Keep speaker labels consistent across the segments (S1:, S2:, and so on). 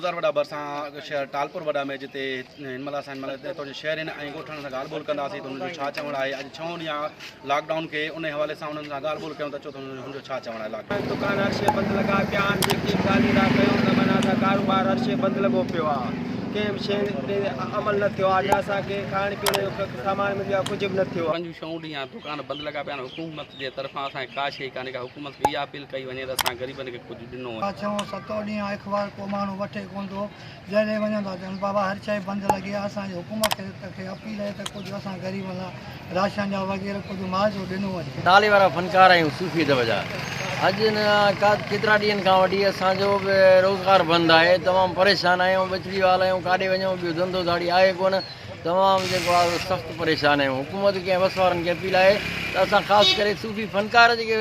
S1: بوزار وڏا ڀرسان شهر ٽالپور وڏا ۾ جتي هن مهل اسان هن مهل هتان جي شهرين ۽ ڳوٺاڻن سان ڳالهه ٻولهه ڪنداسين ته انهن جو ڇا چوڻ آهي اڄ ڇهون ڏينهن آهي لاڪ ڊائون کي انهي حوالي سان انهن سان ڳالهه ٻولهه ڪيون ته اچو ته انهن جو ڇا چوڻ آهي لاڪ ڊائون.
S2: دڪان هر شيء بند لڳا پيا آهن جيڪي به ڳالهيون ٿا ڪيون ته معنيٰ اسان ڪاروبار هر شيء بند لڳو پيو آهي ڪنهن به شيء تي عمل نه ٿيو آهي نه اسان کي کائڻ پيئڻ جو سامان مليو آهي ڪجهه به نه ٿيو آهي.
S3: پنجون ڇهون ڏينهن آهي دڪان بند لڳا پيا آهن حڪومت جي طرفان اسان کي ڪا شيء ڪانهي ڪا حڪومت کي اها اپيل ڪئي وڃي ته اسان غريبن کي ڪجهه ڏنو وڃي.
S4: ڇهون ستون ڏينهن آهي اخبار ڪو ماڻهو وٺي ڪونه ٿو جنهن ڏي وڃون ٿا چون بابا هر شيء بند لڳي آهي اسان جي حڪومت کي اپيل آهي ته ڪجهه اسان غريبن لاء راشن جا وغيره ڪجهه معاوضو ڏنو وڃي.
S5: نالي وارا فنڪار آهيون صوفي ادب جا اڄ نه ڪيترا ڏينهن کان وٺي اسان جو به روزگار بند آهي تمام پريشان آهيون ٻچڙي وال آهيون ڪاڏي وڃون ٻيو ڌنڌو ڌاڙي آهي ڪونه تمام جيڪو آهي سو سخت پريشان آهيون حڪومت کي ۽ وس وارن کي اپيل آهي ته اسان خاص ڪري صوفي فنڪار جيڪي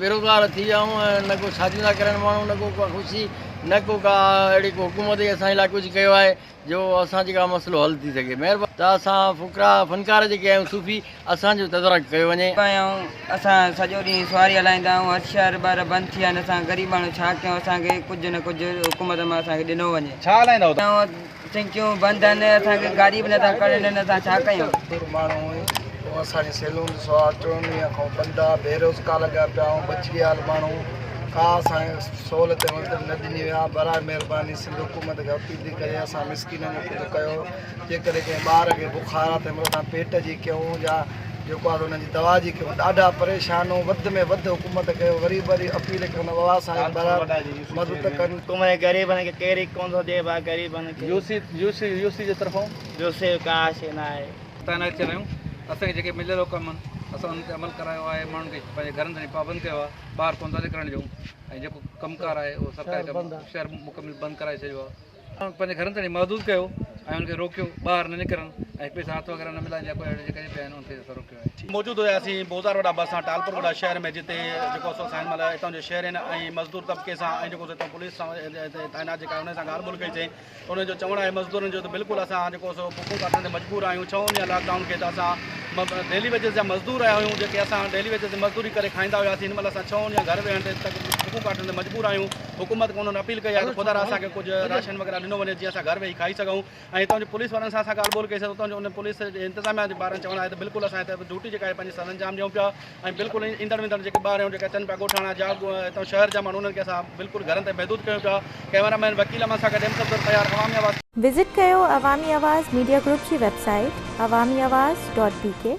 S5: بيروزگار ٿي ويا آهيون ۽ نه ڪو شاديون ٿا ڪرن ماڻهو نه ڪو ڪا خوشي نه ڪو ڪا اهڙي ڪو حڪومت ئي اسان جي لاء ڪجهه ڪيو آهي جو اسان جيڪا مسئلو حل ٿي سگهي مهرباني ته اسان فقرا فنڪار جيڪي آهيون صوفي اسان جو تدارڪ ڪيو وڃي.
S2: آهيون اسان سڄو ڏينهن سواري هلائيندا آهيون هر شهر ٻاهر بند ٿي ويا آهن اسان غريب ماڻهو ڇا ڪيون اسان کي ڪجهه نه ڪجهه حڪومت مان اسان کي ڏنو وڃي.
S1: ڇا هلائيندا آهيو؟
S2: چنڪيون بند آهن اسان کي گاڏي به نٿا ڪڍڻ ڏين اسان ڇا ڪيون.
S6: غريب ماڻهو آهيون اسان جي سيلون ڏسو آ ٽيون ڏينهن کان بند آ بيروزگار لڳا پيا آهيون ٻچڙي حال ماڻهو ڪا اسان کي سهولت مدد نه ڏني وئي آ براء مهرباني سنڌ حڪومت کي اپيل ٿي ڪجي اسان مسڪينن جو ڪجهه ڪيو جيڪڏهن ڪنهن ٻار کي بخار آ ته هن مهل اسان پيٽ جي ڪيون يا جيڪو آ انهن جي دوا جي ڪيون ڏاڍا پريشان آهيون وڌ ۾ وڌ حڪومت کي وري وري اپيل ڪيون ته بابا اسان جي براء مدد ڪن.
S7: حڪومت غريبن کي ڪيري ڪون ٿو ڏي ڀا غريبن کي.
S8: يو سي يو سي يو سي جي طرفون.
S7: يو سي ڪا شي نه آهي.
S8: تعينات ٿيل آهيون اسان کي جيڪي مليل حڪم آهن اسان انهن تي عمل ڪرايو آهي ماڻهن کي پنهنجي گهرن تائين پابند ڪيو آهي ٻاهر ڪونه ٿا نڪرڻ ڏيون ۽ جيڪو ڪم ڪار آهي اهو سرڪاري ڪم شهر مڪمل بند ڪرائي ڇڏيو آهي. پنهنجي گهرن تائين محدود ڪيو ۽ انهن کي روڪيو ٻاهر نه نڪرن ۽ هڪ ٻئي سان هٿ وغيره نه ملائن يا ڪو اهڙو جيڪي پيا آهن انهن کي اسان روڪيو آهي.
S1: موجود هياسين بوزار وڏا ڀرسان ٽالپر وڏا شهر ۾ جتي جيڪو سو اسان هن مهل هتان جي شهرين ۽ مزدور طبقي سان ۽ جيڪو سو هتان پوليس سان تعينات جيڪا آهي انهن سان ڳالهه ٻولهه ڪئي سين ته انهن جو چوڻ آهي مزدورن جو ته بلڪل اسان جيڪو سو بکون ڪاٽڻ تي مجبور آهيون ڇهون ڏينهن لاڪ ڊائون کي ته اسان ڊيلي ويجز جا مزدور آهيون جيڪي اسان ڊيلي ويجز جي مزدوري ڪري کائيندا هياسين هن مهل اسان ڇهون ڏينهن گهر ويهڻ تي بکون ڪاٽڻ تي مجبور آهيون حڪومت کان انهن اپيل ڪئي آهي ته خدارا اسان کي ڪجهه راشن وغيره ڏنو وڃي جيئن اسان گهر ويهي کائي سگهون ۽ هتان جي پوليس وارن سان اسان ڳالهه ٻولهه ڪئي سين اتان جي انهن پوليس جي انتظاميا جي ٻارن چوڻ آهي ته بلڪل اسان هتي ڊيوٽي جيڪا آهي پنهنجي سرانجام ڏيون پيا ۽ بلڪل ايندڙ ويندڙ جيڪي ٻار آهن جيڪي اچن پيا ڳوٺاڻا جا هتان شهر جا ماڻهو انهن کي اسان بلڪل گهرن تائين محدود ڪيون پيا ڪئميرا مين وڪيل احمد سان گڏ ايم صفدر تيار عوامي آواز.
S9: وزٽ ڪيو عوامي آواز ميڊيا گروپ جي website Awami Awaz dot B K.